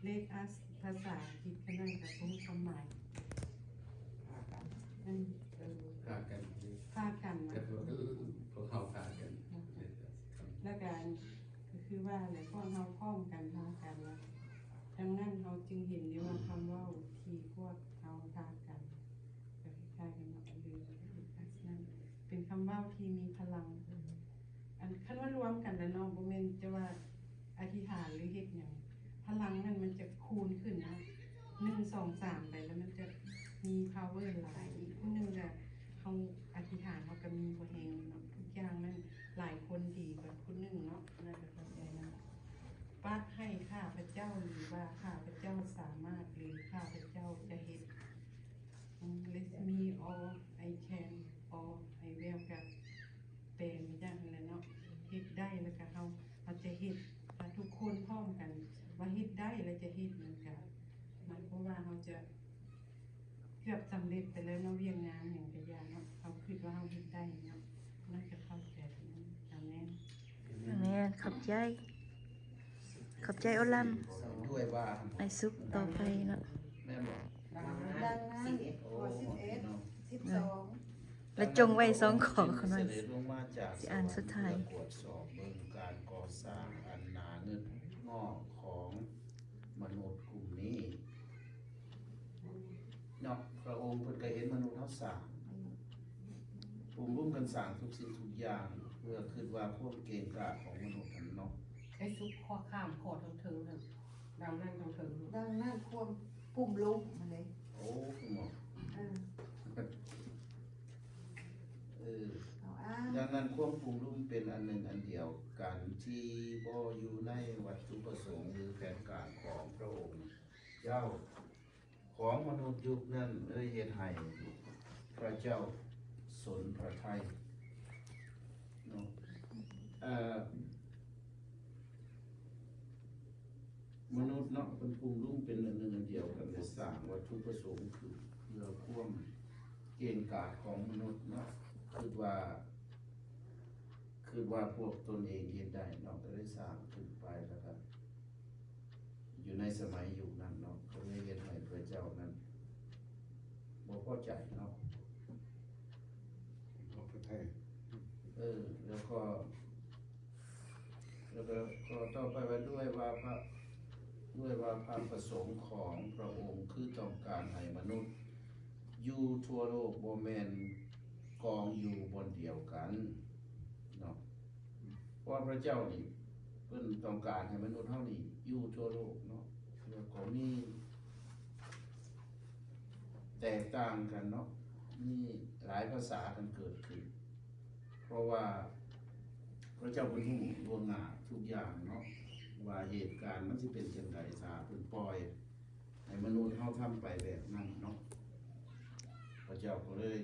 ເລກອາ ພາສາອັງກິດຂະໜ້ອຍກໍບໍ່ຮູ້ຄວາມໝາຍ. ອືມ ເອີ ພາກັນ ພາກັນນະ ແຕ່ພວກ ພວກເຮົາພາກັນ ແລ້ວກໍ ກໍຄືວ່າແຫຼະ ພວກເຮົາພ້ອມກັນ ພາກັນນະ. ດັ່ງນັ້ນເຮົາຈຶ່ງເຫັນໄດ້ວ່າຄຳເວົ້າທີ່ພວກເຮົາພາກັນ ກໍຄ້າຍໆກັນເນາະ ຫຼື ເປັນຄຳເວົ້າທີ່ມີພະລັງ. ອັນ ຄັນວ່າລວມກັນແລ້ວເນາະ ບໍ່ແມ່ນຈະວ່າອະທິຖານ ຫຼື ເຮັດຫຍັງ ພະລັງນັ້ນມັນຈະຄູນຂຶ້ນເນາະ ໜຶ່ງ ສອງ ສາມ ໄປ ແລ້ວມັນຈະມີພາວເວີຫຼາຍ. ອີກຜູ້ໜຶ່ງກະ ເຮົາອະທິຖານ ເຮົາກະມີບໍ່ແຮງເນາະ. ທຸກຢ່າງນັ້ນຫຼາຍຄົນດີກວ່າຜູ້ໜຶ່ງເນາະ. ໜ້າຈະເຂົ້າໃຈນຳ. ປະໃຫ້ຂ້າພະເຈົ້າ ຫຼືວ່າ ຂ້າພະເຈົ້າສາມາດ ຫຼື ຂ້າພະເຈົ້າຈະເຮັດ. ອືມ Let me, or I can, or I will ກະແປມາຈາກຫັ້ນແຫຼະເນາະ. ເຮັດໄດ້ ແລ້ວກະເຮົາ ເຮົາຈະເຮັດ. ຖ້າທຸກຄົນພ້ອມກັນວ່າເຮັດໄດ້ແລ້ວຈະເຮັດ ມັນກະໝາຍຄວາມວ່າເຮົາຈະເກືອບສຳເລັດໄປແລ້ວເນາະ. ວຽກງານຫຍັງກະຢ່າເນາະ ເຮົາຄິດວ່າເຮົາເຮັດໄດ້ເນາະ. ໜ້າຈະເຂົ້າໃຈ. ອາເມນ. ອາເມນ. ຂອບໃຈ. ຂອບໃຈໂອລຳ ດ້ວຍວ່າ ໄອສຸກຕໍ່ໄປເນາະ ແມ່ນບໍ່? ດັ່ງນັ້ນ ຂໍ້ສິບເອັດ ສິບສອງ ແລະ ຈົ່ງໄວ້ສອງຂໍ້ຂະນ້ອຍ ຊິອ່ານສຸດທ້າຍ ກວດສອບເບິ່ງການກໍ່ສ້າງອັນໜາເງືອດງອກຂອງມະນຸດກຸ່ມນີ້ເນາະ. ພະອົງເພິ່ນກະເຫັນມະນຸດເຮົາສ້າງ ກຸ່ມລຸມກັນສ້າງທຸກສິ່ງທຸກຢ່າງ ເພື່ອຄິດວ່າຄວາມເກງກາຂອງມະນຸດຫັ້ນເນາະ. ໄດ້ສຸກຂໍ້ຂ້າມຂໍ້ເທິງໆຫັ້ນ ດັ່ງນັ້ນເທິງໆ ດັ່ງນັ້ນຄວາມປຸ່ມລຸມຫັ້ນເດ້. ໂອ້ ຄຸນໝໍ ເອີ ເອີ ເອົາອ່ານ ດັ່ງນັ້ນຄວາມປຸງລຸມເປັນອັນໜຶ່ງອັນດຽວກັນ ທີ່ບໍ່ຢູ່ໃນວັດຖຸປະສົງ ຫຼື ແຜນການຂອງພະອົງເຈົ້າ. ຂອງມະນຸດຍຸກນັ້ນເລີຍເຮັດໃຫ້ພະເຈົ້າສົນພະໄທເນາະ. ເອີ ມະນຸດເນາະ ເພິ່ນກຸມລຸມເປັນອັນໜຶ່ງອັນດຽວກັນ ໄດ້ສ້າງວັດຖຸປະສົງຂຶ້ນເພື່ອຄວາມເກງກາດຂອງມະນຸດເນາະ. ຄິດວ່າ ຄິດວ່າພວກຕົນເອງເຮັດໄດ້ເນາະ ກໍໄດ້ສ້າງຂຶ້ນໄປ ແລ້ວກໍ ຢູ່ໃນສະໄໝຍຸກນັ້ນເນາະ ກໍເລີຍເຮັດໃຫ້ພະເຈົ້ານັ້ນບໍ່ພໍໃຈເນາະ ບໍ່ພໍໃຈ. ເອີ ແລ້ວກໍ ແລ້ວກໍຂໍ້ຕໍ່ໄປວ່າ ດ້ວຍວ່າພະ ດ້ວຍວ່າພະປະສົງຂອງພະອົງຄືຕ້ອງການໃຫ້ມະນຸດຢູ່ທົ່ວໂລກ ບໍ່ແມ່ນ ກອງຢູ່ບ່ອນດຽວກັນເນາະ. ເພາະວ່າພະເຈົ້ານີ້ ເພິ່ນຕ້ອງການໃຫ້ມະນຸດເຮົານີ້ຢູ່ທົ່ວໂລກເນາະ ແລ້ວກໍມີແຕກຕ່າງກັນເນາະ ມີຫຼາຍພາສາກັນເກີດຂຶ້ນ ເພາະວ່າພະເຈົ້າເພິ່ນຮູ້ລ່ວງໜ້າທຸກຢ່າງເນາະ ວ່າເຫດການມັນຊິເປັນຈັ່ງໃດ ຖ້າເພິ່ນປ່ອຍ ໃຫ້ມະນຸດເຮົາທຳໄປແບບນັ້ນເນາະ ພະເຈົ້າກໍເລີຍ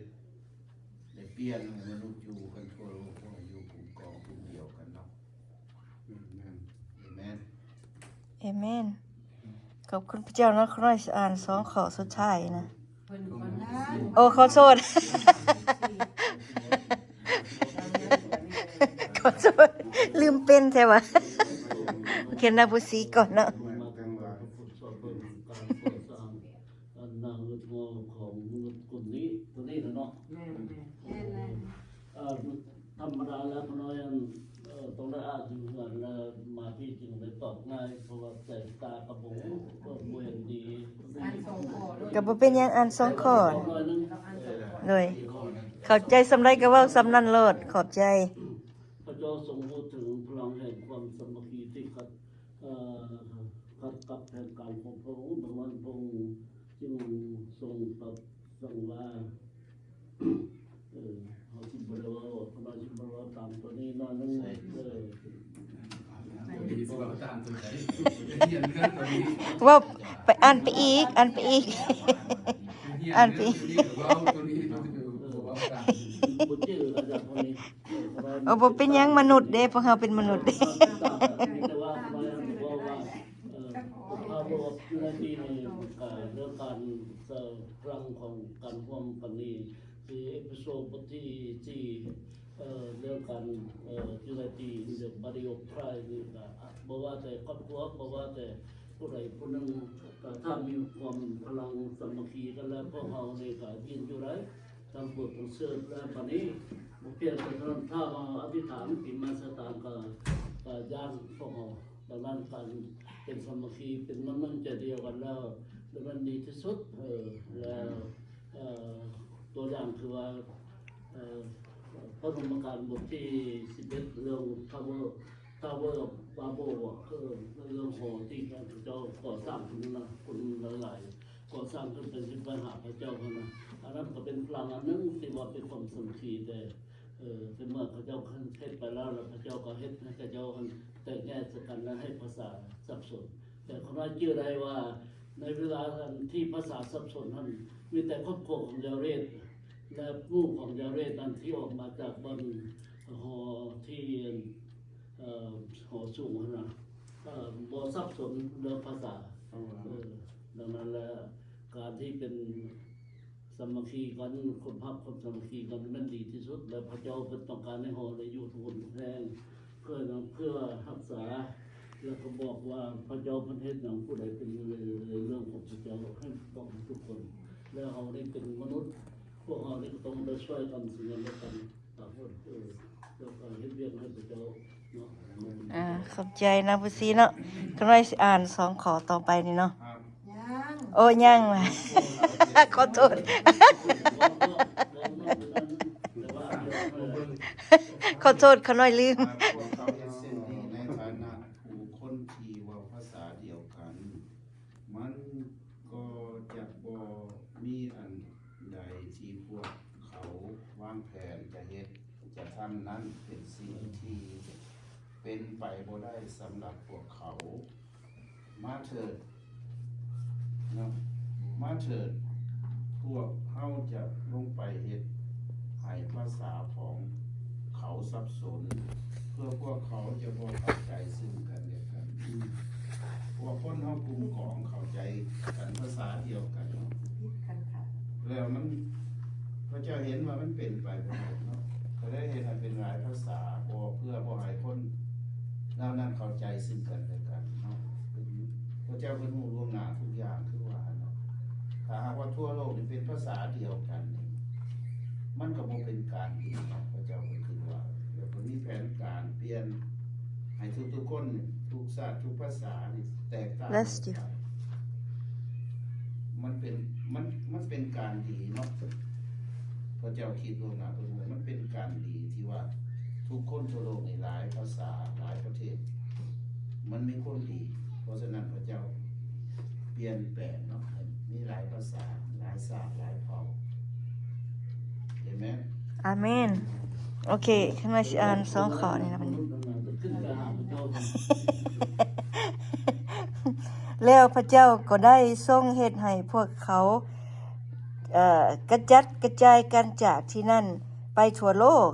ໄດ້ປ່ຽນໃຫ້ມະນຸດຢູ່ກັນທົ່ວໂລກ ບໍ່ໃຫ້ຢູ່ກຸ່ມກອງກຸ່ມດຽວກັນເນາະ. ອາເມນ ອາເມນ ອາເມນ. ຂອບຄຸນພະເຈົ້າເນາະ. ຂ້ານ້ອຍຊິອ່ານສອງຂໍ້ສຸດທ້າຍນະ. ໂອ້ ຂໍໂທດ ຂໍໂທດ ລືມເປັນແທ້ຫວາ. ຂຽນໜ້າຜູ້ສີ່ກ່ອນເນາະ. ອັນນາງເງືອດງໍຂອງມະນຸດກຸ່ມນີ້ ຕົວນີ້ນະເນາະ. ແມ່ນໆ ເອີ ທຳມະດາແລ້ວພະນ້ອຍ ອັນ ເອີ ຕ້ອງໄດ້ອ່ານຢູ່ເຮືອນ ແລ້ວມາພີ້ຈຶ່ງໄດ້ຕອບງ່າຍ ເພາະວ່າແສງຕາກໍບໍ່ຮູ້ ກໍບໍ່ເຫັນດີ. ກໍບໍ່ເປັນຫຍັງ ອ່ານສອງຂໍ້. ໂດຍ ເຂົ້າໃຈສ່ຳໃດກໍເວົ້າສ່ຳນັ້ນໂລດ. ຂອບໃຈ. ພະເຈົ້າຊົງຮູ້ເຖິງພະລັງແຫ່ງຄວາມສາມັກຄີທີ່ຂັດ ເອີ ຂັດກັບແຜນການຂອງພະອົງ, ດັ່ງນັ້ນພະອົງຈຶ່ງຊົງຕັດສັ່ງວ່າ ເອີ ເຮົາຊິບໍ່ໄດ້ເວົ້າ ເຮົາຊິບໍ່ເວົ້າຕາມຕົວນີ້ເນາະ. ເອີ ເວົ້າໄປ ອ່ານໄປອີກ ອ່ານໄປອີກ ອ່ານໄປອີກ. ບໍ່ຈື່ອາຈານຄົນນີ້. ໂອ້ ບໍ່ເປັນຫຍັງ ມະນຸດເດ້ ພວກເຮົາເປັນມະນຸດເດ້. ມີແຕ່ວ່າ ເອີ ພາບລວມຢູ່ໃນທີ່ນີ້ ເອີ ເລື່ອງການ ເອີ ພະລັງຂອງການຮ່ວມກັນນີ້ ທີ່ເອເຟໂຊບົດທີສີ່ ເອີ ເລື່ອງການ ເອີ unity in the body of Christ ນີ້ກໍ ບໍ່ວ່າແຕ່ຄອບຄົວ ບໍ່ວ່າແຕ່ ໂຕ ຜູ້ໃດຜູ້ໜຶ່ງ ກໍຖ້າມີຄວາມພະລັງສາມັກຄີກັນແລ້ວ ພວກເຮົານີ້ກໍຢືນຢູ່ໄດ້ ທັງໂບດທັງເສີດ. ແລ້ວບັດນີ້ບໍ່ພຽງແຕ່ເທົ່ານັ້ນ ຖ້າວ່າອະທິຖານ ຕີມາສະຕາງ ກໍ ກໍຢ້ານພວກເຮົາ. ດັ່ງນັ້ນ ການເປັນສາມັກຄີ ເປັນນ້ຳໜຶ່ງໃຈດຽວກັນແລ້ວ ແລ້ວມັນດີທີ່ສຸດ. ເອີ ແລ້ວ ເອີ ຕົວຢ່າງຄືວ່າ ເອີ ພະສົມມະການບົດທີສິບເອັດ ເລື່ອງ Tower Tower of Babel ເອີ ເລື່ອງຫໍທີ່ເຂົາເຈົ້າກໍ່ສ້າງຂຶ້ນນັ້ນນະ ຄົນຫຼາຍໆກໍ່ສ້າງຂຶ້ນເປັນສິບໄປຫາພະເຈົ້າຫັ້ນນະ. ອັນນັ້ນກໍເປັນພະລັງອັນໜຶ່ງທີ່ວ່າເປັນຄວາມສາມັກຄີ ແຕ່ ເອີ ແຕ່ເມື່ອເຂົາເຈົ້າເຮັດໄປແລ້ວ ແລ້ວພະເຈົ້າກໍເຮັດໃຫ້ເຂົາເຈົ້າຫັ້ນແຕກແຍກໃສ່ກັນ ແລະ ໃຫ້ພາສາສັບສົນ. ແຕ່ຂ້ານ້ອຍຈື່ໄດ້ວ່າ ໃນເວລາອັນທີ່ພາສາສັບສົນຫັ້ນ ມີແຕ່ຄອບຄົວຂອງຢາເຣດ ແລະ ໝູ່ຂອງຢາເຣດນັ້ນທີ່ອອກມາຈາກບ່ອນຫໍທີ່ ເອີ ຫໍສູງຫັ້ນນະ ເອີ ບໍ່ສັບສົນເລື່ອງພາສາ. ເອີ ດັ່ງນັ້ນແຫຼະ ການທີ່ເປັນ ສາມັກຄີກັນ ຄວາມຮັກຄວາມສາມັກຄີກັນແມ່ນດີທີ່ສຸດ ແລະ ພະເຈົ້າເພິ່ນຕ້ອງການໃຫ້ເຮົາໄດ້ຢູ່ທຸກຄົນທຸກແຫ່ງ ເພື່ອຫຍັງ? ເພື່ອຮັກສາ ແລະ ກໍບອກວ່າພະເຈົ້າເພິ່ນເຮັດຫຍັງ ຜູ້ໃດເປັນຢູ່ໃນເລື່ອງຂອງພະເຈົ້າ ໃຫ້ບອກໃຫ້ທຸກຄົນ. ແລະ ເຮົານີ້ເປັນມະນຸດ ພວກເຮົານີ້ກໍຕ້ອງໄດ້ຊ່ວຍກັນ ເຊິ່ງກັນແລະກັນ. ອ່າ ຂອບໃຈນາງຜູ້ຊີເນາະ. ຂ້ານ້ອຍຊິອ່ານສອງຂໍ້ຕໍ່ໄປນີ້ເນາະ. ຍັງ ໂອ້ ຍັງ ຂໍໂທດ ຂໍໂທດ ຂ້ານ້ອຍລືມ. ພວກເຂົາເຮັດເຊັ່ນນີ້ໃນຖານະຜູ້ຄົນທີ່ເວົ້າພາສາດຽວກັນ ມັນກໍຈະບໍ່ມີອັນໃດທີ່ພວກເຂົາວາງແຜນຈະເຮັດ ຈະທຳນັ້ນເປັນສິ່ງທີ່ເປັນໄປບໍ່ໄດ້ສຳລັບພວກເຂົາ. ມາເຖີດເນາະ ມາເຖີດ ພວກເຮົາຈະລົງໄປເຮັດໃຫ້ພາສາຂອງເຂົາສັບສົນ ເພື່ອພວກເຂົາຈະບໍ່ເຂົ້າໃຈເຊິ່ງກັນແລະກັນ. ເພາະວ່າຄົນເຮົາກຸ່ມກອງເຂົ້າໃຈກັນພາສາດຽວກັນເນາະ ແລ້ວມັນ ພະເຈົ້າເຫັນວ່າມັນເປັນໄປບໍ່ໄດ້ເນາະ ກໍເລີຍເຮັດໃຫ້ເປັນຫຼາຍພາສາ ບໍ່ ເພື່ອບໍ່ໃຫ້ຄົນເຫຼົ່ານັ້ນເຂົ້າໃຈເຊິ່ງກັນແລະກັນເນາະ. ພະເຈົ້າເພິ່ນຮູ້ລ່ວງໜ້າທຸກຢ່າງຄືວ່າເນາະ. ຖ້າຫາກວ່າທົ່ວໂລກນີ້ເປັນພາສາດຽວກັນນີ້ ມັນກໍບໍ່ເປັນການດີເນາະ. ພະເຈົ້າເພິ່ນຄິດວ່າ ແລ້ວເພິ່ນມີແຜນການປ່ຽນໃຫ້ທຸກໆຄົນ ທຸກຊາດ ທຸກພາສານີ້ແຕກຕ່າງກັນໄປ. ມັນເປັນ ມັນ ມັນເປັນການດີເນາະ. ພະເຈົ້າຄິດລ່ວງໜ້າເພິ່ນວ່າມັນເປັນການດີທີ່ວ່າທຸກຄົນທົ່ວໂລກນີ້ ຫຼາຍພາສາ ຫຼາຍປະເທດ ມັນມີຄົນດີ. ເພາະສະນັ້ນພະເຈົ້າປ່ຽນແປງເນາະ ໃຫ້ມີຫຼາຍພາສາ ຫຼາຍຊາດ ຫຼາຍເຜົ່າ. ເອເມນ. ອາເມນ. ໂອເຄ ຂ້ານ້ອຍຊິອ່ານສອງຂໍ້ນີ້ນະ. ແລ້ວພະເຈົ້າກໍໄດ້ຊົງເຮັດໃຫ້ພວກເຂົາ ເອີ ກະຈັດກະຈາຍກັນຈາກທີ່ນັ້ນໄປທົ່ວໂລກ,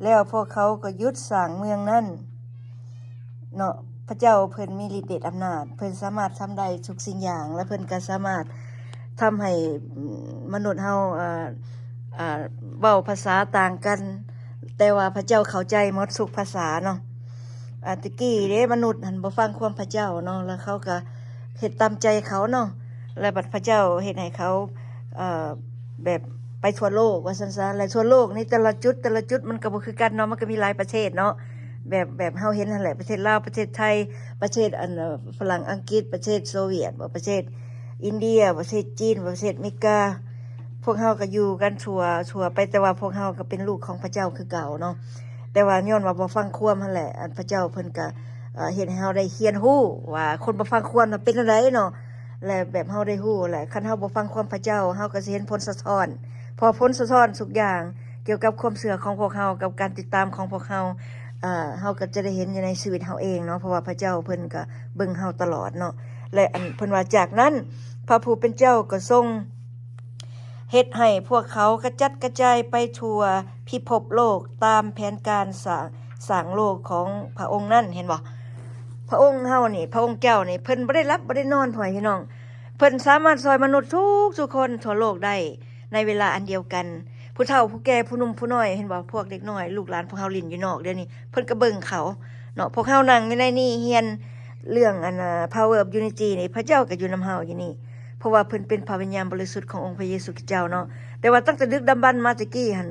ແລ້ວພວກເຂົາກໍຢຸດສ້າງເມືອງນັ້ນເນາະ. ພະເຈົ້າເພິ່ນມີລິດເດດອຳນາດ, ເພິ່ນສາມາດທຳໄດ້ທຸກສິ່ງຢ່າງ, ແລະ ເພິ່ນກໍສາມາດທຳໃຫ້ ມະນຸດເຮົາ ເອີ ເອີ ເວົ້າພາສາຕ່າງກັນ, ແຕ່ວ່າພະເຈົ້າເຂົ້າໃຈໝົດທຸກພາສາເນາະ. ອາ ແຕ່ກີ້ເດ້ ມະນຸດຫັ້ນບໍ່ຟັງຄວາມພະເຈົ້າເນາະ, ແລ້ວເຂົາກໍເຮັດຕາມໃຈເຂົາເນາະ, ແລ້ວບັດພະເຈົ້າເຮັດໃຫ້ເຂົາ ເອີ ແບບໄປທົ່ວໂລກວ່າຊັ້ນຊະ. ແລະ ທົ່ວໂລກນີ້ແຕ່ລະຈຸດ ແຕ່ລະຈຸດມັນກໍບໍ່ຄືກັນເນາະ, ມັນກໍມີຫຼາຍປະເທດເນາະ, ແບບ ແບບເຮົາເຫັນຫັ້ນແຫຼະ, ປະເທດລາວ, ປະເທດໄທ, ປະເທດ ອັນ ຝຣັ່ງ, ອັງກິດ, ປະເທດໂຊວຽດບໍ, ປະເທດອິນເດຍ, ປະເທດຈີນ, ປະເທດເມກາ. ພວກເຮົາກໍຢູ່ກັນທົ່ວ ທົ່ວໄປ, ແຕ່ວ່າພວກເຮົາກໍເປັນລູກຂອງພະເຈົ້າຄືເກົ່າເນາະ. ແຕ່ວ່າຍ້ອນວ່າບໍ່ຟັງຄວາມຫັ້ນແຫຼະ, ອັນ ພະເຈົ້າເພິ່ນກໍ ເອີ ເຮັດໃຫ້ເຮົາໄດ້ຮຽນຮູ້ວ່າຄົນບໍ່ຟັງຄວາມນະເປັນແນວໃດເນາະ. ແລະ ແບບເຮົາໄດ້ຮູ້ແຫຼະ, ຄັນເຮົາບໍ່ຟັງຄວາມພະເຈົ້າ, ເຮົາກໍຊິເຫັນຜົນສະທ້ອນ, ເພາະຜົນສະທ້ອນທຸກຢ່າງກ່ຽວກັບຄວາມເຊື່ອຂອງພວກເຮົາ, ກັບການຕິດຕາມຂອງພວກເຮົາ, ເອີ ເຮົາກໍຈະໄດ້ເຫັນຢູ່ໃນຊີວິດເຮົາເອງເນາະ, ເພາະວ່າພະເຈົ້າເພິ່ນກໍເບິ່ງເຮົາຕະຫຼອດເນາະ. ແລະ ອັນ ເພິ່ນວ່າ, ຈາກນັ້ນ ພະຜູ້ເປັນເຈົ້າກໍຊົງ ເຮັດໃຫ້ພວກເຂົາກະຈັດກະຈາຍໄປທົ່ວພິພົບໂລກຕາມແຜນການສ້າງ ສ້າງໂລກຂອງພະອົງນັ້ນ, ເຫັນບໍ່? ພະອົງເຮົານີ້, ພະອົງເຈົ້ານີ້, ເພິ່ນບໍ່ໄດ້ຫຼັບບໍ່ໄດ້ນອນ, ພໍ່ແມ່ພີ່ນ້ອງ, ເພິ່ນສາມາດຊ່ອຍມະນຸດທຸກໆຄົນທົ່ວໂລກໄດ້ໃນເວລາອັນດຽວກັນ. ຜູ້ເຖົ້າ, ຜູ້ແກ່, ຜູ້ໜຸ່ມ, ຜູ້ນ້ອຍ, ເຫັນບໍ່? ພວກເດັກນ້ອຍ, ລູກຫຼານພວກເຮົາຫຼິ້ນຢູ່ນອກດຽວນີ້, ເພິ່ນກໍເບິ່ງເຂົາເນາະ. ພວກເຮົານັ່ງຢູ່ໃນນີ້, ຮຽນ ເລື່ອງອັນນ່າ power of unity ນີ້ ພະເຈົ້າກໍຢູ່ນຳເຮົາຢູ່ນີ້ ເພາະວ່າເພິ່ນເປັນພະວິນຍານບໍລິສຸດຂອງອົງພະເຢຊູຄຣິສເຈົ້າເນາະ. ແຕ່ວ່າຕັ້ງແຕ່ດຶກດຳບັນມາແຕ່ກີ້ຫັ້ນ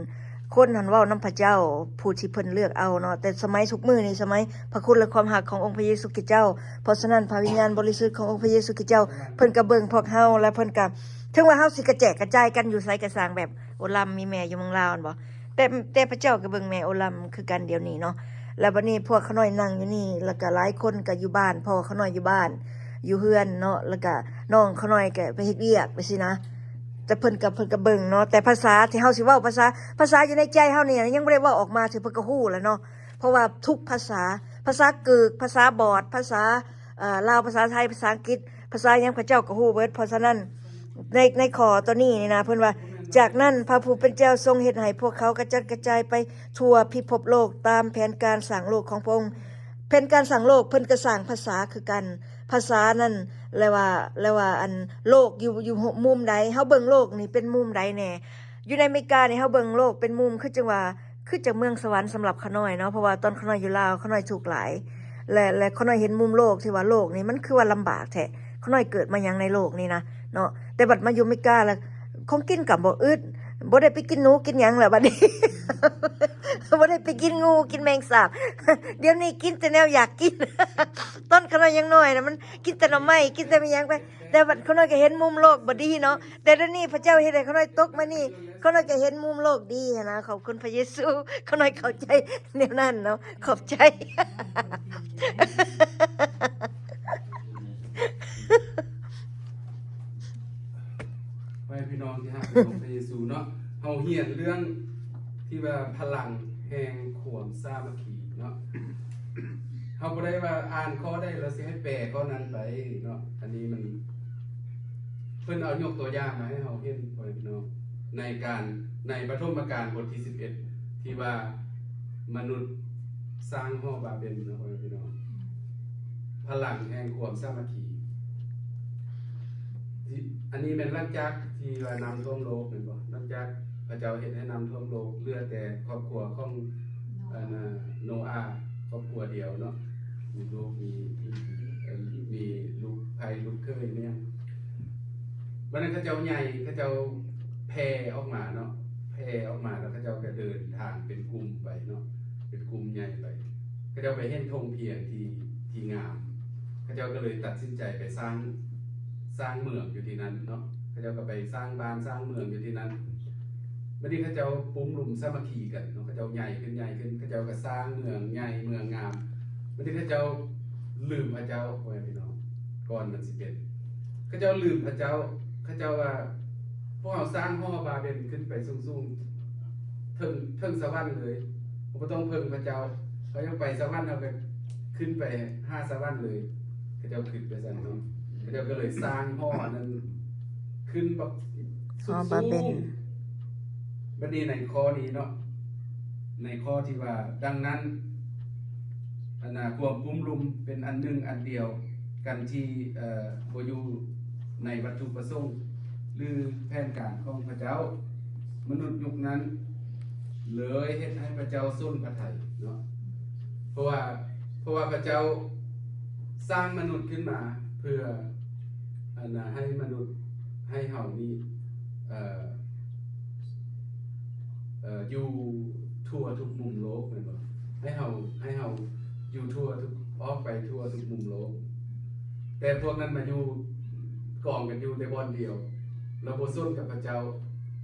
ຄົນຫັ້ນເວົ້ານຳພະເຈົ້າ ຜູ້ທີ່ເພິ່ນເລືອກເອົາເນາະ. ແຕ່ສະໄໝທຸກມື້ນີ້ ສະໄໝພະຄຸນ ແລະ ຄວາມຮັກຂອງອົງພະເຢຊູຄຣິສເຈົ້າ. ເພາະສະນັ້ນ ພະວິນຍານບໍລິສຸດຂອງອົງພະເຢຊູຄຣິສເຈົ້າ ເພິ່ນກໍເບິ່ງພວກເຮົາ ແລະ ເພິ່ນກໍ ເຖິງວ່າເຮົາຊິກະແຈກກະຈາຍກັນຢູ່ໃສກະຊ່າງ ແບບໂອລຳມີແມ່ຢູ່ເມືອງລາວຫັ້ນບໍ ແຕ່ ແຕ່ພະເຈົ້າກໍເບິ່ງແມ່ໂອລຳຄືກັນດຽວນີ້ເນາະ. ແລ້ວບັດນີ້ພວກຂ້ານ້ອຍນັ່ງຢູ່ນີ້ ແລ້ວກໍຫຼາຍຄົນກໍຢູ່ບ້ານ ພໍ່ຂ້ານ້ອຍຢູ່ບ້ານ ຢູ່ເຮືອນເນາະ ແລ້ວກໍນ້ອງຂ້ານ້ອຍກໍໄປເຮັດວຽກໄປຊີ້ນະ. ແຕ່ເພິ່ນກໍ ເພິ່ນກໍເບິ່ງເນາະ ແຕ່ພາສາທີ່ເຮົາຊິເວົ້າ ພາສາ ພາສາຢູ່ໃນໃຈເຮົານີ້ຍັງບໍ່ໄດ້ເວົ້າອອກມາ ເທື່ອເພິ່ນກໍຮູ້ແລ້ວເນາະ. ເພາະວ່າທຸກພາສາ ພາສາກຶກ ພາສາບອດ ພາສາ ເອີ ລາວ ພາສາໄທ ພາສາອັງກິດ ພາສາຫຍັງ ພະເຈົ້າກໍຮູ້ເບິດ. ເພາະສະນັ້ນ ໃນ ໃນຂໍ້ຕົວນີ້ນີ້ນະ ເພິ່ນວ່າ ຈາກນັ້ນ ພະຜູ້ເປັນເຈົ້າຊົງເຮັດໃຫ້ພວກເຂົາກະຈັດກະຈາຍໄປທົ່ວພິພົບໂລກ ຕາມແຜນການສ້າງໂລກຂອງພະອົງ. ແຜນການສ້າງໂລກ ເພິ່ນກໍສ້າງພາສາຄືກັນ. ພາສານັ້ນ ແລະວ່າ ແລະວ່າ ອັນ ໂລກຢູ່ ຢູ່ມຸມໃດ ເຮົາເບິ່ງໂລກນີ້ເປັນມຸມໃດແດ່. ຢູ່ໃນອາເມລິການີ້ ເຮົາເບິ່ງໂລກເປັນມຸມ ຄືຈັ່ງວ່າ ຄືຈັ່ງເມືອງສະຫວັນສຳລັບຂ້ານ້ອຍເນາະ. ເພາະວ່າຕອນຂ້ານ້ອຍຢູ່ລາວ ຂ້ານ້ອຍທຸກຫຼາຍ ແລະ ແລະ ຂ້ານ້ອຍເຫັນມຸມໂລກທີ່ວ່າໂລກນີ້ມັນຄືວ່າລຳບາກແທ້. ຂ້ານ້ອຍເກີດມາຫຍັງໃນໂລກນີ້ນະເນາະ ແຕ່ບັດມາຢູ່ອາເມລິກາແລ້ວ ຂອງກິນກໍບໍ່ອຶດ ບໍ່ໄດ້ໄປກິນໜູກິນຫຍັງແລ້ວບັດນີ້ ບໍ່ໄດ້ໄປກິນງູກິນແມງສາບ. ດຽວນີ້ກິນແຕ່ແນວຢາກກິນ. ຕອນຂ້ານ້ອຍຍັງນ້ອຍນະ ມັນກິນແຕ່ໜໍ່ໄມ້ ກິນແຕ່ແມ່ນຫຍັງໄປ ແຕ່ບັດຂ້ານ້ອຍກໍເຫັນມຸມໂລກບໍ່ດີເນາະ. ແຕ່ດຽວນີ້ພະເຈົ້າເຮັດໃຫ້ຂ້ານ້ອຍຕົກມານີ້ ຂ້ານ້ອຍກໍເຫັນມຸມໂລກດີຫັ້ນນະ. ຂອບຄຸນພະເຢຊູ ຂ້ານ້ອຍເຂົ້າໃຈແນວນັ້ນເນາະ. ຂອບໃຈ. ໃຫ້ພີ່ນ້ອງທີ່ຮັກຂອງພະເຢຊູເນາະ ເຮົາຮຽນເລື່ອງທີ່ວ່າພະລັງແຫ່ງຄວາມສາມັກຄີເນາະ. ເຮົາບໍ່ໄດ້ວ່າອ່ານຂໍ້ໃດແລ້ວຊິໃຫ້ແປຂໍ້ນັ້ນໄປເນາະ. ອັນນີ້ມັນ ເພິ່ນເອົາຍົກຕົວຢ່າງມາໃຫ້ເຮົາເຫັນ ພໍ່ແມ່ພີ່ນ້ອງ ໃນການ ໃນປະຖົມມະການບົດທີສິບເອັດ ທີ່ວ່າມະນຸດສ້າງຫໍບາເບັນເນາະ ພໍ່ແມ່ພີ່ນ້ອງ ພະລັງແຫ່ງຄວາມສາມັກຄີ. ທີ່ ອັນນີ້ແມ່ນຫຼັງຈາກທີ່ວ່ານ້ຳຖ້ວມໂລກແມ່ນບໍ່? ຫຼັງຈາກພະເຈົ້າເຮັດໃຫ້ນ້ຳຖ້ວມໂລກ ເຫຼືອແຕ່ຄອບຄົວຂອງ ໂນອາ ອັນນ່າ ໂນອາ ຄອບຄົວດຽວເນາະ ມີລູກ ມີ ມີ ເອີ ມີລູກໃພ້ລູກເຂີຍແມ່ນຫຍັງ. ບັດນັ້ນເຂົາເຈົ້າໃຫຍ່ ເຂົາເຈົ້າແຜ່ອອກມາເນາະ ແຜ່ອອກມາແລ້ວເຂົາເຈົ້າກໍເດີນທາງເປັນກຸ່ມໄປເນາະ ເປັນກຸ່ມໃຫຍ່ໄປ. ເຂົາເຈົ້າໄປເຫັນທົ່ງພຽງທີ່ ທີ່ງາມ ເຂົາເຈົ້າກໍເລີຍຕັດສິນໃຈໄປສ້າງ ສ້າງເມືອງຢູ່ທີ່ນັ້ນເນາະ. ເຂົາເຈົ້າກໍໄປສ້າງບ້ານສ້າງເມືອງຢູ່ທີ່ນັ້ນ. ບັດນີ້ເຂົາເຈົ້າປຸ້ມລຸມສາມັກຄີກັນເນາະ ເຂົາເຈົ້າໃຫຍ່ຂຶ້ນ ໃຫຍ່ຂຶ້ນ ເຂົາເຈົ້າກໍສ້າງເມືອງໃຫຍ່ເມືອງງາມ. ບັດນີ້ເຂົາເຈົ້າລືມພະເຈົ້າ ພໍ່ແມ່ພີ່ນ້ອງ ກ່ອນມັນຊິເປັນ ເຂົາເຈົ້າລືມພະເຈົ້າ. ເຂົາເຈົ້າວ່າ ພວກເຮົາສ້າງຫໍບາເບັນຂຶ້ນໄປສູງໆ ເທິງ ເທິງສະຫວັນເລີຍ ເຮົາບໍ່ຕ້ອງເພິ່ງພະເຈົ້າ. ເຮົາຢາກໄປສະຫວັນ ເຮົາກໍຂຶ້ນໄປຫາສະຫວັນເລີຍ. ເຂົາເຈົ້າຄິດໄປຊັ້ນເນາະ ເຂົາເຈົ້າກໍເລີຍສ້າງຫໍອັນນັ້ນຂຶ້ນບັກ ຫໍບາເບັນ ສູງໆ. ບັດນີ້ໃນຂໍ້ນີ້ເນາະ ໃນຂໍ້ທີ່ວ່າ ດັ່ງນັ້ນ ອັນນ່າ ຄວາມກຸ້ມລຸມເປັນອັນໜຶ່ງອັນດຽວກັນທີ່ ເອີ ບໍ່ຢູ່ໃນວັດຖຸປະສົງ ຫຼື ແຜນການຂອງພະເຈົ້າ. ມະນຸດຍຸກນັ້ນເລີຍເຮັດໃຫ້ພະເຈົ້າສົນພະໄທເນາະ ເພາະວ່າ ເພາະວ່າພະເຈົ້າສ້າງມະນຸດຂຶ້ນມາເພື່ອ ອັນນ່າ ໃຫ້ມະນຸດ ໃຫ້ເຮົານີ້ ເອີ ເອີ ຢູ່ທົ່ວທຸກມຸມໂລກແມ່ນບໍ່? ໃຫ້ເຮົາ ໃຫ້ເຮົາຢູ່ທົ່ວທຸກ ອອກໄປທົ່ວທຸກມຸມໂລກ. ແຕ່ພວກນັ້ນມາຢູ່ກອງກັນຢູ່ແຕ່ບ່ອນດຽວ ແລ້ວບໍ່ສົນກັບພະເຈົ້າ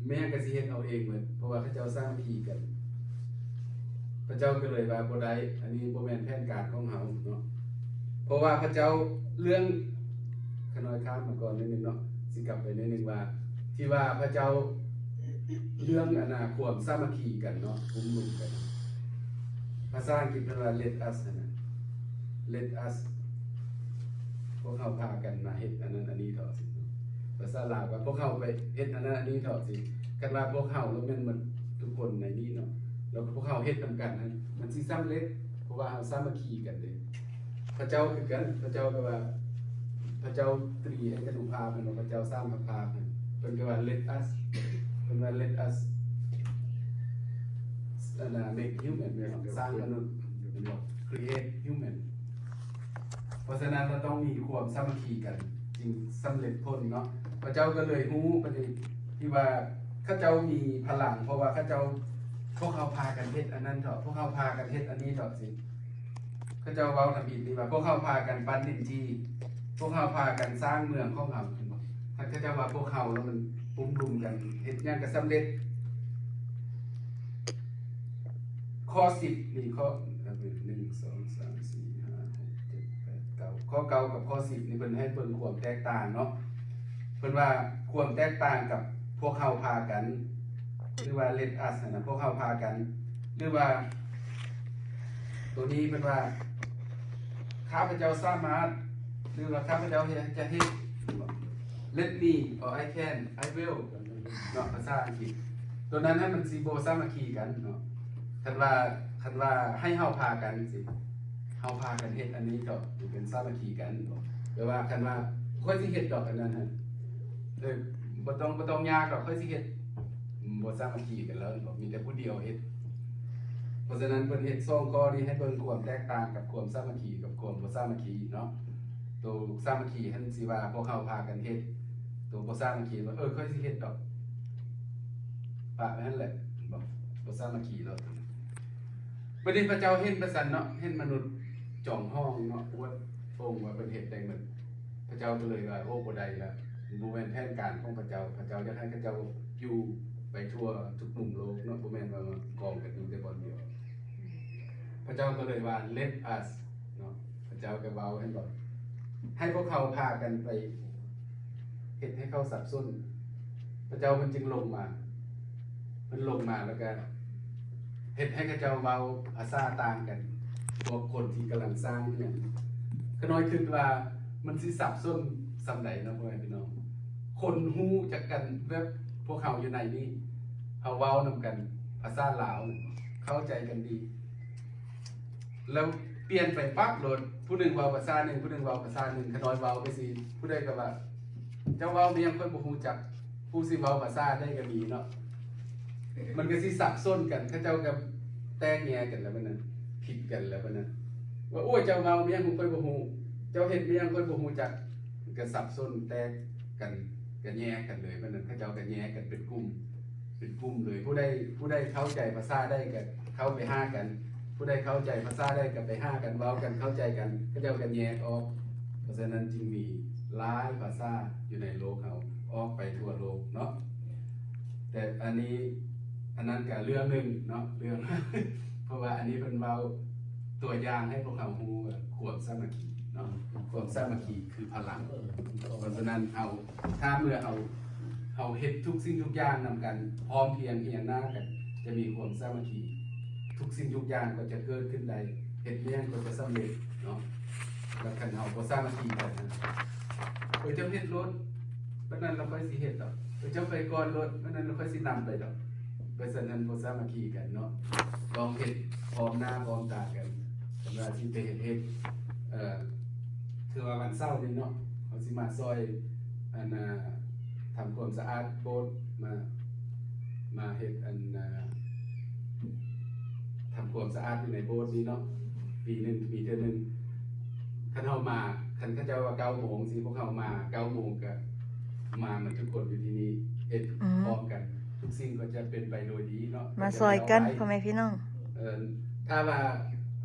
ແມ່ນກໍຊິເຮັດເອົາເອງໝົດ ເພາະວ່າເຂົາເຈົ້າສາມັກຄີກັນ. ພະເຈົ້າກໍເລີຍວ່າ ບໍ່ໄດ້ ອັນນີ້ບໍ່ແມ່ນແຜນການຂອງເຮົາເນາະ. ເພາະວ່າພະເຈົ້າ ເລື່ອງ ຂ້ານ້ອຍຂ້າມມາກ່ອນໜ້ອຍໜຶ່ງເນາະ ຊິກັບໄປໜ້ອຍໜຶ່ງວ່າ ທີ່ວ່າພະເຈົ້າເລື່ອງ ອັນນ່າ ຄວາມສາມັກຄີກັນເນາະ ກຸ້ມລຸມກັນ. ພາສາອັງກິດເພິ່ນວ່າ let us ຫັ້ນນະ let us ພວກເຮົາພາກັນມາເຮັດອັນນັ້ນອັນນີ້ເຖາະ. ພາສາລາວວ່າ ພວກເຮົາໄປເຮັດອັນນັ້ນອັນນີ້ເຖາະ. ຄັນວ່າພວກເຮົາ ແລ້ວແມ່ນໝົດທຸກຄົນໃນນີ້ເນາະ ແລ້ວພວກເຮົາເຮັດນຳກັນຫັ້ນ ມັນຊິສຳເລັດ ເພາະວ່າເຮົາສາມັກຄີກັນເດ້. ພະເຈົ້າຄືກັນ ພະເຈົ້າກໍວ່າ ພະເຈົ້າຕຣີເອການຸພາບ ແມ່ນບໍ່? ພະເຈົ້າສາມພະພາກ ເພິ່ນກໍວ່າ let us ເພິ່ນວ່າ let us ອັນນ່າ make human ແມ່ນບໍ່? ສ້າງມະນຸດ ແມ່ນບໍ່? Create human. ເພາະສະນັ້ນ ເຮົາຕ້ອງມີຄວາມສາມັກຄີກັນ ຈຶ່ງສຳເລັດຜົນເນາະ. ພະເຈົ້າກໍເລີຍຮູ້ປະເດັນທີ່ວ່າເຂົາເຈົ້າມີພະລັງ ເພາະວ່າເຂົາເຈົ້າ ພວກເຮົາພາກັນເຮັດອັນນັ້ນເຖາະ ພວກເຮົາພາກັນເຮັດອັນນີ້ເຖາະ ຊີ້. ເຂົາເຈົ້າເວົ້າທຳອິດນີ້ວ່າ ພວກເຮົາພາກັນປັ້ນດິນຈີ່ ພວກເຮົາພາກັນສ້າງເມືອງຂອງເຮົາ ເຫັນບໍ່? ຄັນເຂົາເຈົ້າວ່າພວກເຮົາ ແລ້ວມັນປຸ້ມລຸມກັນ ເຮັດຫຍັງກໍສຳເລັດ. ຂໍ້ສິບນີ້ ຂໍ້ ໜຶ່ງ ສອງ ສາມ ສີ່ ຫ້າ ຫົກ ເຈັດ ແປດ ເກົ້າ ຂໍ້ເກົ້າກັບຂໍ້ສິບນີ້ ເພິ່ນໃຫ້ເບິ່ງຄວາມແຕກຕ່າງເນາະ. ເພິ່ນວ່າຄວາມແຕກຕ່າງກັບພວກເຮົາພາກັນ ຫຼືວ່າ let us ຫັ້ນນະ ພວກເຮົາພາກັນ ຫຼືວ່າ ໂຕນີ້ເພິ່ນວ່າ ຂ້າພະເຈົ້າສາມາດ ຫຼືວ່າ ຂ້າພະເຈົ້າເຮັດ ຈະເຮັດ let me or I can I will ເນາະ ພາສາອັງກິດ. ໂຕນັ້ນຫັ້ນມັນຊິບໍ່ສາມັກຄີກັນເນາະ. ຄັນວ່າ ຄັນວ່າໃຫ້ເຮົາພາກັນຊີ້ ເຮົາພາກັນເຮັດອັນນີ້ເຖາະ ມັນເປັນສາມັກຄີກັນ. ແຕ່ວ່າຄັນວ່າ ຂ້ອຍຊິເຮັດດອກອັນນັ້ນຫັ້ນ ເອີ ບໍ່ຕ້ອງ ບໍ່ຕ້ອງຍາກດອກ ຂ້ອຍຊິເຮັດ ບໍ່ສາມັກຄີກັນແລ້ວ ມີແຕ່ຜູ້ດຽວເຮັດ. ເພາະສະນັ້ນ ເພິ່ນເຮັດສອງຂໍ້ນີ້ໃຫ້ເບິ່ງຄວາມແຕກຕ່າງກັບຄວາມສາມັກຄີກັບຄວາມບໍ່ສາມັກຄີເນາະ. ໂຕສາມັກຄີຫັ້ນຊິວ່າພວກເຮົາພາກັນເຮັດ ໂຕບໍ່ສາມັກຄີວ່າ ເອີ ຂ້ອຍຊິເຮັດດອກ ປະໄວ້ຫັ້ນແຫຼະ ບໍ່ ບໍ່ສາມັກຄີເນາະ. ບັດນີ້ພະເຈົ້າເຫັນປະສັນເນາະ ເຫັນມະນຸດຈອງຫ້ອງເນາະ ອວດໂອ້ງວ່າເພິ່ນເຮັດໄດ້ໝົດ. ພະເຈົ້າກໍເລີຍວ່າ ໂອ້ ບໍ່ໄດ້ລະ ບໍ່ແມ່ນແຜນການຂອງພະເຈົ້າ. ພະເຈົ້າຢາກໃຫ້ເຂົາເຈົ້າຢູ່ໄປທົ່ວທຸກມຸມໂລກເນາະ ບໍ່ແມ່ນວ່າມາກອງກັນຢູ່ແຕ່ບ່ອນດຽວ. ພະເຈົ້າກໍເລີຍວ່າ let us ເນາະ ພະເຈົ້າກໍເວົ້າ ເຫັນບໍ່ ໃຫ້ພວກເຂົາພາກັນໄປເຮັດໃຫ້ເຂົາສັບສົນ. ພະເຈົ້າເພິ່ນຈຶ່ງລົງມາ ເພິ່ນລົງມາແລ້ວກໍເຮັດໃຫ້ເຂົາເຈົ້າເວົ້າພາສາຕ່າງກັນ ພວກຄົນທີ່ກຳລັງສ້າງເຮືອນ. ຂ້ານ້ອຍຄິດວ່າມັນຊິສັບສົນສ່ຳໃດເນາະ ພໍ່ແມ່ພີ່ນ້ອງ. ຄົນຮູ້ຈັກກັນແບບພວກເຮົາຢູ່ໃນນີ້ ເຮົາເວົ້ານຳກັນພາສາລາວ ເຂົ້າໃຈກັນດີ ແລ້ວປ່ຽນໄປປັບໂລດ ຜູ້ໜຶ່ງເວົ້າພາສາໜຶ່ງ ຜູ້ໜຶ່ງເວົ້າພາສາໜຶ່ງ. ຂ້ານ້ອຍເວົ້າໄປຊີ້ ຜູ້ໃດກໍວ່າ ເຈົ້າເວົ້າແມ່ນຫຍັງຂ້ອຍບໍ່ຮູ້ຈັກ. ຜູ້ຊິເວົ້າພາສາໄດ້ກໍມີເນາະ ມັນກໍຊິສັບສົນກັນ ເຂົາເຈົ້າກໍແຕກແຍກກັນແລ້ວບັດນັ້ນ ຜິດກັນແລ້ວບັດນັ້ນ ວ່າ ໂອ້ຍ ເຈົ້າເວົ້າແມ່ນຫຍັງຂ້ອຍບໍ່ຮູ້ ເຈົ້າເຮັດແມ່ນຫຍັງຂ້ອຍບໍ່ຮູ້ຈັກ. ກໍສັບສົນແຕກກັນ ກໍແຍກກັນເລີຍ ບັດນັ້ນເຂົາເຈົ້າກໍແຍກກັນເປັນກຸ່ມ ເປັນກຸ່ມເລີຍ. ຜູ້ໃດ ຜູ້ໃດເຂົ້າໃຈພາສາໃດກໍເຂົ້າໄປຫາກັນ ຜູ້ໃດເຂົ້າໃຈພາສາໃດກໍໄປຫາກັນເວົ້າກັນ ເຂົ້າໃຈກັນ ເຂົາເຈົ້າກໍແຍກອອກ. ເພາະສະນັ້ນຈຶ່ງມີຫຼາຍພາສາຢູ່ໃນໂລກເຮົາ ອອກໄປທົ່ວໂລກເນາະ. ແຕ່ອັນນີ້ ອັນນັ້ນກໍເລື່ອງໜຶ່ງເນາະ ເລື່ອງ ເພາະວ່າອັນນີ້ເພິ່ນເວົ້າຕົວຢ່າງໃຫ້ພວກເຮົາຮູ້ວ່າຄວາມສາມັກຄີເນາະ ຄວາມສາມັກຄີຄືພະລັງ. ເພາະສະນັ້ນເຮົາ ຖ້າເມື່ອເຮົາ ເຮົາເຮັດທຸກສິ່ງທຸກຢ່າງນຳກັນ ພ້ອມພຽງຮຽງໜ້າກັນ ຈະມີຄວາມສາມັກຄີ ທຸກສິ່ງທຸກຢ່າງກໍຈະເກີດຂຶ້ນໄດ້ ເຮັດຫຍັງກໍຈະສຳເລັດເນາະ. ແລ້ວຄັນເຮົາບໍ່ສາມັກຄີກັນນະ ເອີ ເຈົ້າເຮັດໂລດ ປານນັ້ນລະຂ້ອຍຊິເຮັດດອກ ເອີ ເຈົ້າໄປກ່ອນໂລດ ປານນັ້ນລະຂ້ອຍຊິນຳໄປດອກ. ເພາະສະນັ້ນບໍ່ສາມັກຄີກັນເນາະ ຕ້ອງເຮັດພ້ອມໜ້າພ້ອມຕາກັນ. ຄັນວ່າຊິໄປເຮັດ ເຮັດ ເອີ ຄືວ່າວັນເສົານີ້ເນາະ ເຮົາຊິມາຊ່ອຍ ອັນ ອ່າ ທຳຄວາມສະອາດໂບດ ມາ ມາເຮັດ ອັນ ອ່າ ທຳຄວາມສະອາດຢູ່ໃນໂບດນີ້ເນາະ ປີໜຶ່ງມີເທື່ອໜຶ່ງ. ຄັນເຮົາມາ ຄັນເຂົາເຈົ້າວ່າເກົ້າໂມງຊີ້ ພວກເຮົາມາເກົ້າໂມງ ກະມາໝົດທຸກຄົນຢູ່ທີ່ນີ້ ເຮັດ ອືມ ພ້ອມກັນ ທຸກສິ່ງກໍຈະເປັນໄປໂດຍດີເນາະ. ມາຊ່ອຍກັນ ກໍຈະໄປ ພໍ່ແມ່ພີ່ນ້ອງ ເອີ ຖ້າວ່າ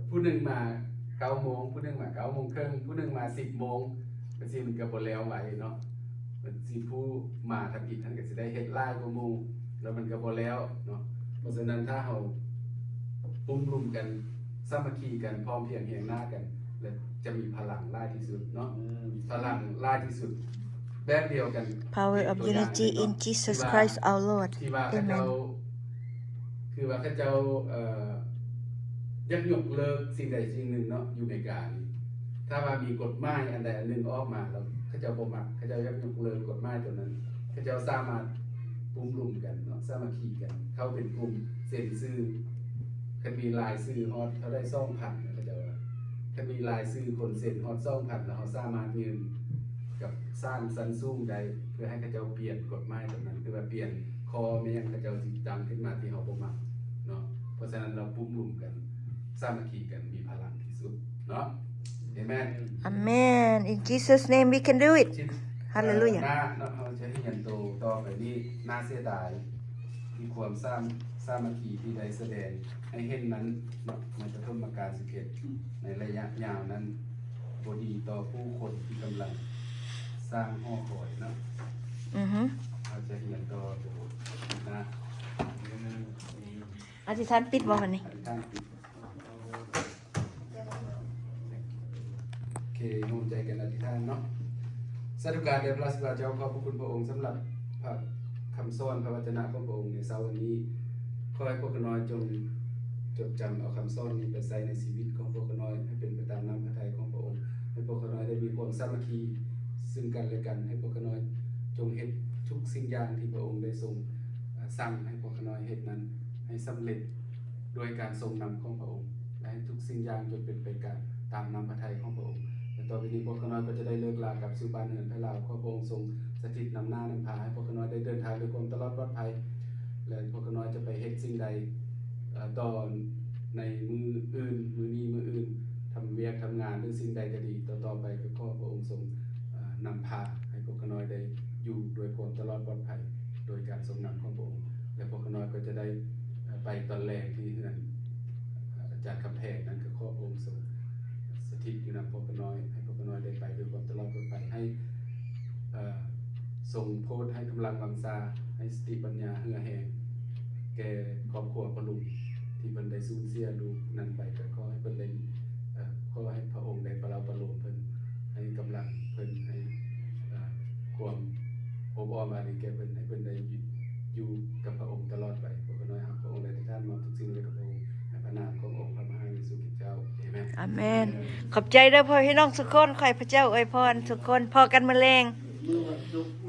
ຜູ້ໜຶ່ງມາເກົ້າໂມງ ຜູ້ໜຶ່ງມາເກົ້າໂມງເຄິ່ງ ຜູ້ໜຶ່ງມາສິບໂມງ ຈັ່ງຊີ້ມັນກໍບໍ່ແລ້ວໄວເນາະ. ມັນຊິຜູ້ມາທຳອິດຫັ້ນກໍຊິໄດ້ເຮັດຫຼາຍກວ່າໝູ່ ແລ້ວມັນກໍບໍ່ແລ້ວເນາະ. ເພາະສະນັ້ນ ຖ້າເຮົາປຸ້ມລຸມກັນ ສາມັກຄີກັນ ພ້ອມພຽງຮຽງໜ້າກັນ ແລະ ຈະມີພະລັງຫຼາຍທີ່ສຸດເນາະ ອືມ ພະລັງຫຼາຍທີ່ສຸດ ແບບດຽວກັນ. Power of unity in Jesus Christ our Lord. ທີ່ວ່າເຂົາເຈົ້າ Amen. ຄືວ່າເຂົາເຈົ້າ ເອີ ຢາກຍົກເລີກສິ່ງໃດສິ່ງໜຶ່ງເນາະ ຢູ່ອາເມລິການີ້ ຖ້າວ່າມີກົດໝາຍອັນໃດອັນໜຶ່ງອອກມາແລ້ວ ເຂົາເຈົ້າບໍ່ມັກ ເຂົາເຈົ້າຢາກຍົກເລີກກົດໝາຍໂຕນັ້ນ ເຂົາເຈົ້າສາມາດປຸ້ມລຸມກັນເນາະ ສາມັກຄີກັນ ເຂົ້າເປັນກຸ່ມ ເຊັນຊື່ ຄັນມີລາຍຊື່ຮອດເທົ່າໃດ ສອງພັນ ເຂົາເຈົ້າວ່າ ຄັນມີລາຍຊື່ຄົນເຊັນຮອດ ສອງພັນ ແລ້ວເຮົາສາມາດຍື່ນກັບສານຊັ້ນສູງໄດ້ ເພື່ອໃຫ້ເຂົາເຈົ້າປ່ຽນກົດໝາຍໂຕນັ້ນ ຫຼືວ່າປ່ຽນຂໍ້ແມ່ນຫຍັງເຂົາເຈົ້າຊິຕັ້ງຂຶ້ນມາທີ່ເຮົາບໍ່ມັກເນາະ. ເພາະສະນັ້ນ ເຮົາປຸ້ມລຸມກັນ ສາມັກຄີກັນ ມີພະລັງທີ່ສຸດເນາະ. Amen. Amen. In Jesus' name we can do it. Hallelujah. ໜ້າເນາະ ເຮົາຈະຮຽນໂຕຕໍ່ໄປນີ້ ໜ້າເສຍດາຍທີ່ຄວາມສາມ- ສາມັກຄີທີ່ໄດ້ສະແດງໃຫ້ເຫັນນັ້ນເນາະ ໃນປະຖົມມະການສິບເອັດ ໃນໄລຍະຍາວນັ້ນ ບໍ່ດີຕໍ່ຜູ້ຄົນທີ່ກຳລັງສ້າງຫໍຄອຍເນາະ. ອືຮຶ ເຮົາຈະຮຽນຕໍ່ໂຕໜ້າ ອະທິຖານປິດບໍ່ບັດນີ້? ອະທິຖານປິດ. ໂອເຄ ຮ່ວມໃຈກັນອະທິຖານເນາະ. ສາທຸການແດ່ພະລາຊະບິດາເຈົ້າ, ຂອບພະຄຸນພະອົງສຳລັບພະຄຳສອນ ພະວະຈະນະຂອງພະອົງໃນເຊົ້າວັນນີ້. ຂໍໃຫ້ພວກຂ້ານ້ອຍຈົ່ງຈົດຈຳເອົາຄຳສອນນີ້ໄປໃຊ້ໃນຊີວິດຂອງພວກຂ້ານ້ອຍ ໃຫ້ເປັນໄປຕາມນ້ຳພະໄທຂອງພະອົງ, ໃຫ້ພວກຂ້ານ້ອຍໄດ້ມີຄວາມສາມັກຄີຊຶ່ງກັນແລະກັນ, ໃຫ້ພວກຂ້ານ້ອຍຈົ່ງເຮັດທຸກສິ່ງຢ່າງທີ່ພະອົງໄດ້ຊົງ ເອີ່ ສັ່ງໃຫ້ພວກຂ້ານ້ອຍເຮັດນັ້ນໃຫ້ສຳເລັດ ດ້ວຍການຊົງນຳຂອງພະອົງ ແລະ ໃຫ້ທຸກສິ່ງຢ່າງຈົ່ງເປັນໄປການຕາມນ້ຳພະໄທຂອງພະອົງ. ແລະ ຕໍ່ໄປນີ້ພວກຂ້ານ້ອຍກໍຈະໄດ້ເລີກລາກັບສູ່ບ້ານເຮືອນໄພລາວ. ຂໍພະອົງຊົງສະຖິດນຳໜ້ານຳພາ ໃຫ້ພວກຂ້ານ້ອຍໄດ້ເດີນທາງດ້ວຍຄວາມຕະຫຼອດປອດໄພ ແລະ ພວກຂ້ານ້ອຍຈະໄປເຮັດສິ່ງໃດ ເອີ່ ຕໍ່ໃນມື້ອື່ນ, ມື້ນີ້ມື້ອື່ນ, ທຳວຽກທຳງານ ຫຼື ສິ່ງໃດກໍດີ ຕໍ່ໆໄປ ກໍຂໍພະອົງຊົງ ເອີ່ ນຳພາໃຫ້ພວກຂ້ານ້ອຍໄດ້ຢູ່ດ້ວຍຄວາມຕະຫຼອດປອດໄພ ໂດຍການຊົງນຳຂອງພະອົງ ແລະ ພວກຂ້ານ້ອຍກໍຈະໄດ້ ເອີ່ ໄປຕອນແລງທີ່ເຮືອນ ເອີ່ ອາຈານຄຳແພງນັ້ນ. ກໍຂໍພະອົງຊົງສະຖິດຢູ່ນຳພວກຂ້ານ້ອຍ ໃຫ້ພວກຂ້ານ້ອຍໄດ້ໄປດ້ວຍຄວາມຕະຫຼອດປອດໄພ ໃຫ້ ເອີ່ ຊົງໂຜດໃຫ້ກຳລັງວັງຊາ ໃຫ້ສະຕິປັນຍາເຫື່ອແຮງແກ່ຄອບຄົວພໍ່ລຸງ ທີ່ເພິ່ນໄດ້ສູນເສຍລູກນັ້ນໄປ. ກໍຂໍໃຫ້ເພິ່ນໄດ້ ເອີ່ ຂໍໃຫ້ພະອົງໄດ້ປະເລົາປະໂລມເພິ່ນ ໃຫ້ກຳລັງເພິ່ນ ໃຫ້ ເອີ່ ຄວາມອົບອ້ອມອາຣີແກ່ເພິ່ນ ໃຫ້ເພິ່ນໄດ້ຢູ່ກັບພະອົງຕະຫຼອດໄປ. ພວກຂ້ານ້ອຍຮັກພະອົງ ແລະ ອະທິຖານມອບທຸກສິ່ງໄວ້ກັບພະອົງ ໃນພະນາມຂອງອົງພະມະຫາເຢຊູຄຣິສເຈົ້າ. ອາເມນ. ອາເມນ. ຂອບໃຈເດີພໍ່ແມ່ພີ່ນ້ອງທຸກຄົນ. ຂໍໃຫ້ພະເຈົ້າອວຍພອນທຸກຄົນ. ພໍ້ກັນມື້ແລງ.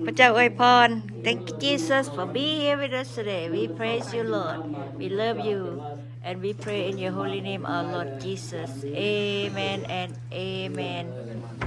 ພະເຈົ້າອວຍພອນ. Thank you, Jesus, for being here with us today. We praise you, Lord. We love you. And we pray in your holy name, our Lord Jesus. Amen and amen.